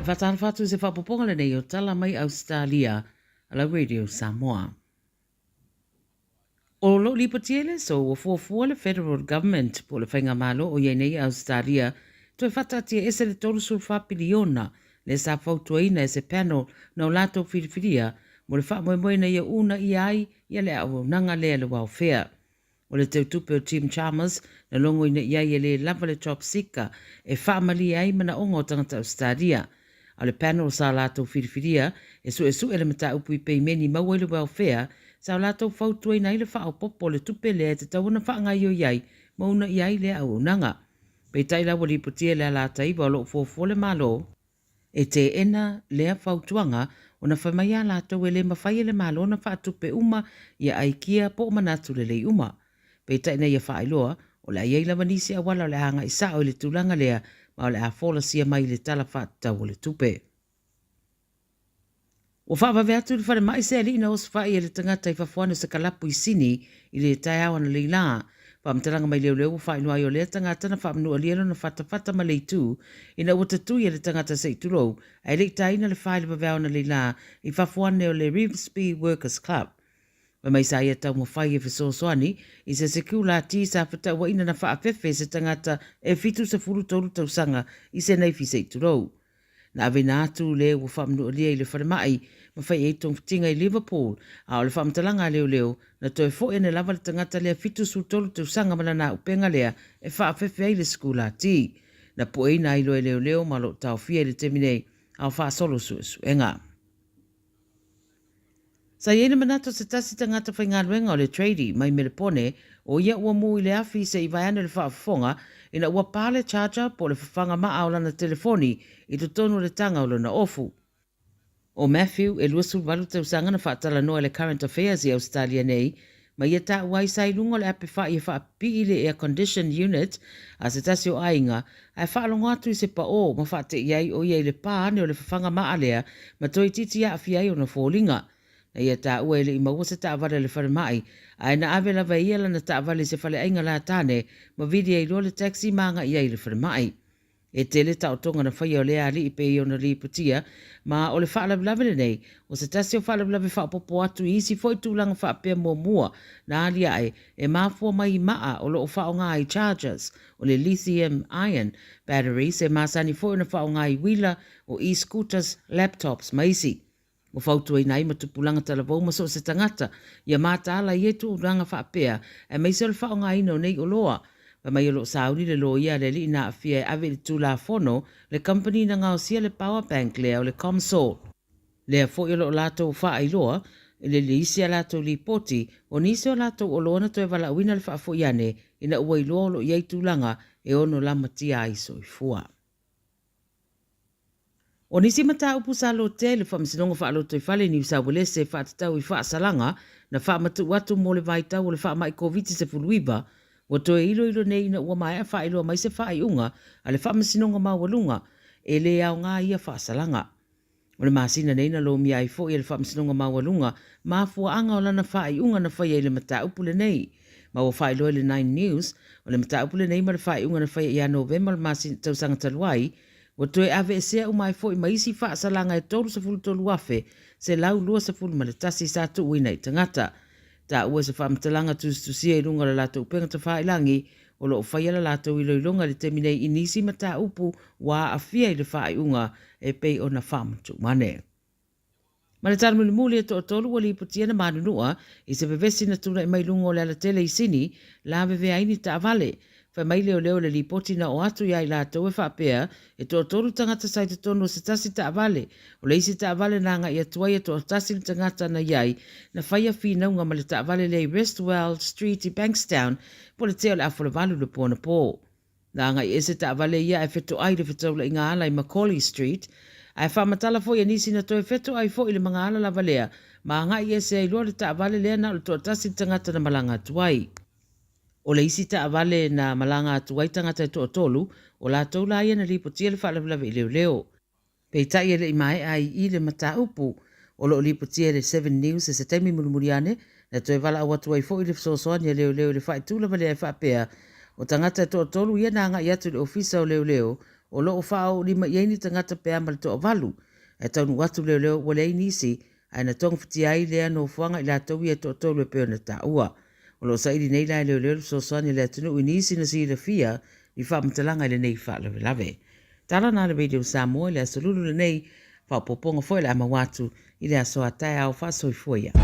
E faatalofa atu i se faaopoopoga lenei o Tala mai Ausetalia a lau Radio Samoa. O loo lipotia i le aso ua fuafua le Federal Government po o le Faigamalo o i ai nei i Ausetalia toe faataatia ese le 34 piliona lea sa fautuaina e se panel na o latou filifilia mo le faamoemoe ina ia uunaia ai ia le auaunaga lea le welfare. O le teutupe o Jim Chalmers na logoina i ai e le lava le job seeker e faamalie ai manaoga o tagata Ausetalia. A o le panel sa latou filifilia e suesue le mataupu i peimeni maua i le welfare, sa o latou fautuaina ai le faaopoopo o le tupe lea e tatau ona faagaoioi ai ma uunaia ai lea auaunaga. Peitai la ua lipotia i le Alataiva o lo o fuafua le Malo e teena lea fautuaga ona fai mai a latou e le mafai e le Malo ona faatupe uma ia aikia po o manatu lelei uma. Peitai na ia faailoa, o le a i ai lava nisi auala o le a agai sao i le tulaga lea ma o le a folasia mai i le Tala Faatatau o le Tupe. Ua faavave atu i le falemai se alii na osofai e le tagata i fafo ane o se kalapu i Sini i le taeao analeila. Faamatalaga mai leoleo ua faailoa ai o lea tagata na faamanualia lona fatafata ma le itu ina ua tatui e le tagata se i tulou ae le i taina le fa i le vaveao analeila i fafo ane o le Revesby Workers Club. Fai mai sa ia taumafai e fesoasoani i se sekulati sa fetauaina na faafefe e se tagata e 73 tausaga i se naifi se i tulou. Na aveina atu le ua faamanualia i le falemai ma fai ai togafitiga i Liverpool, a o le faamatalaga a leoleo, na toe foi ane lava le tagata lea 73 tausaga ma lana auupega lea e faafefe ai le sekulati. Na pueina ai loa e leoleo ma o lo o taofia i le taimi nei a o faasolo suesuega. Sa i ai le manatu o se tasi tagata faigaluega o le tradie mai Melepone, o ia ua mu i le afi se i vae ane le faafofoga ina ua pa le charger po o le fafaga maa o lana telefoni i totonu o le taga o lona ofu. O Matthew, e 28 tausaga na faatalanoa i le Current Affairs i Ausetalia nei, ma ia taua ai sa i luga o le ape fai e faapipii le air condition unit a se tasi o aiga, ae faalogo atu i se paō ma faate'i ai o ia i le pā ane o le fafaga ma'a lea ma toeitiiti aafia ai ona foliga. Na ia taua e le i maua se taavale a le falemai, ae na ave lava e ia lana taavale i se faleaiga la tane ma vili ai loa le taxi ma agai ai i le falemai. E tele taotoga na faia o lea alii pei ona lipotia, ma o le faalavelave lenei, o se tasi o faalavelave faaopoopo atu i isi foi tulaga faapea muamua na aliae e mafua mai i maa o lo o faaaoga ai chargers o le lithium ion batteries e masani foi ona faaaoga i uila o e-scooters, laptops ma isi. Ua fautuaina ai ma tupulaga talavou ma so o se tagata ia mataala i ia tulaga faapea, aemaise o le faaaogaina o nei oloa. Fai mai o lo o sauni le loia a le alii na aafia e ave i le Tulafono le kamupani na gaosia le power bank lea o le Comsol. Lea foi o lo o latou faailoa i le le isi a latou lipoti o nisi o latou oloa na toe valaauina le faafoi ane ina ua iloa o lo o i ai tulaga e ono lamatia ai soifua. O nisi mataupu sa lotea i le Faamasinoga Faalotoifale i Niu Sauelese faatatau i faasalaga na faamatuu atu mo le vaitau o le faamai Koviti-19, ua toe iloilo nei ina ua maea faailoa mai se faaiuga a le Faamasinoga Maualuga e le aoga ia faasalaga. O le masina nei na lomia ai foi e le Faamasinoga Maualuga mafuaaga o lana faaiuga na faia i le mataupu lenei. Ma ua faailoa i le Nine News, o le mataupu lenei ma le faaiuga na faia ia Novema o le masina tausaga talu ai, ua toe aveesea uma ai foi ma isi faasalaga e 33,121 sa tuuina i tagata. Taua se faamatalaga tusitusia i luga o le latou upega tafailangi o lo o faia la latou iloiloga i le taimi nei i nisi mataupu ua aafia i le faaiuga e pei ona faamatuu ane. Ma le tala mulimuli e toatolu ua lipotia na manunua i se vevesi na tulai mai luga o le alatele i Sini, lavevea ai ni taavale. Fai mai leoleo i le lipoti na oo atu ia i latou e faapea, e toatolu tagata sa i totonu o se tasi taavale. O le isi taavale na agai atu ai e toatasi le tagata na i ai, na faia finauga ma le taavale lea i Restwell Street i Bankstown, po o le tea o le afa o le valu i le po anapo. Na agai ese taavale ia ae fetoai i le fetaulaiga ala i Macaulay Street, ae faamatala foi e nisi na toe fetoai foi i le magaala lava lea ma agai ese ai loa le taavale lea na o le toatasi le tagata na malaga atu ai. O le isi taavale na malaga atu ai tagata e toatolu, o latou la ia na lipotia le faalavelave i leoleo. Peitai e le i maea ai i i le mataupu. O lo o lipotia e le Seven News i se taimi mulimuli ane, na toe valaau atu ai foi le fesoasoani a leoleo i le faaitu lava lea e faapea, o tagata e toatolu ia na agai atu i le ofisa o leoleo, o lo o faaoolima i ai ni tagata pe a ma le toavalu. Ae taunuu atu leoleo ua leai nisi, ae na togafitia ai lea nofoaga i latou ia e toatolu e pei ona taua. O lo o saili nei la e leoleo le fesoasoani a le atunuu i nisi na silafia ni faamatalaga i lenei faalavelave. Tala na le Radio Samoa i le aso Lulu lenei, faaopoopoga foi o le a maua atu i le aso a taeao faasoifua ia.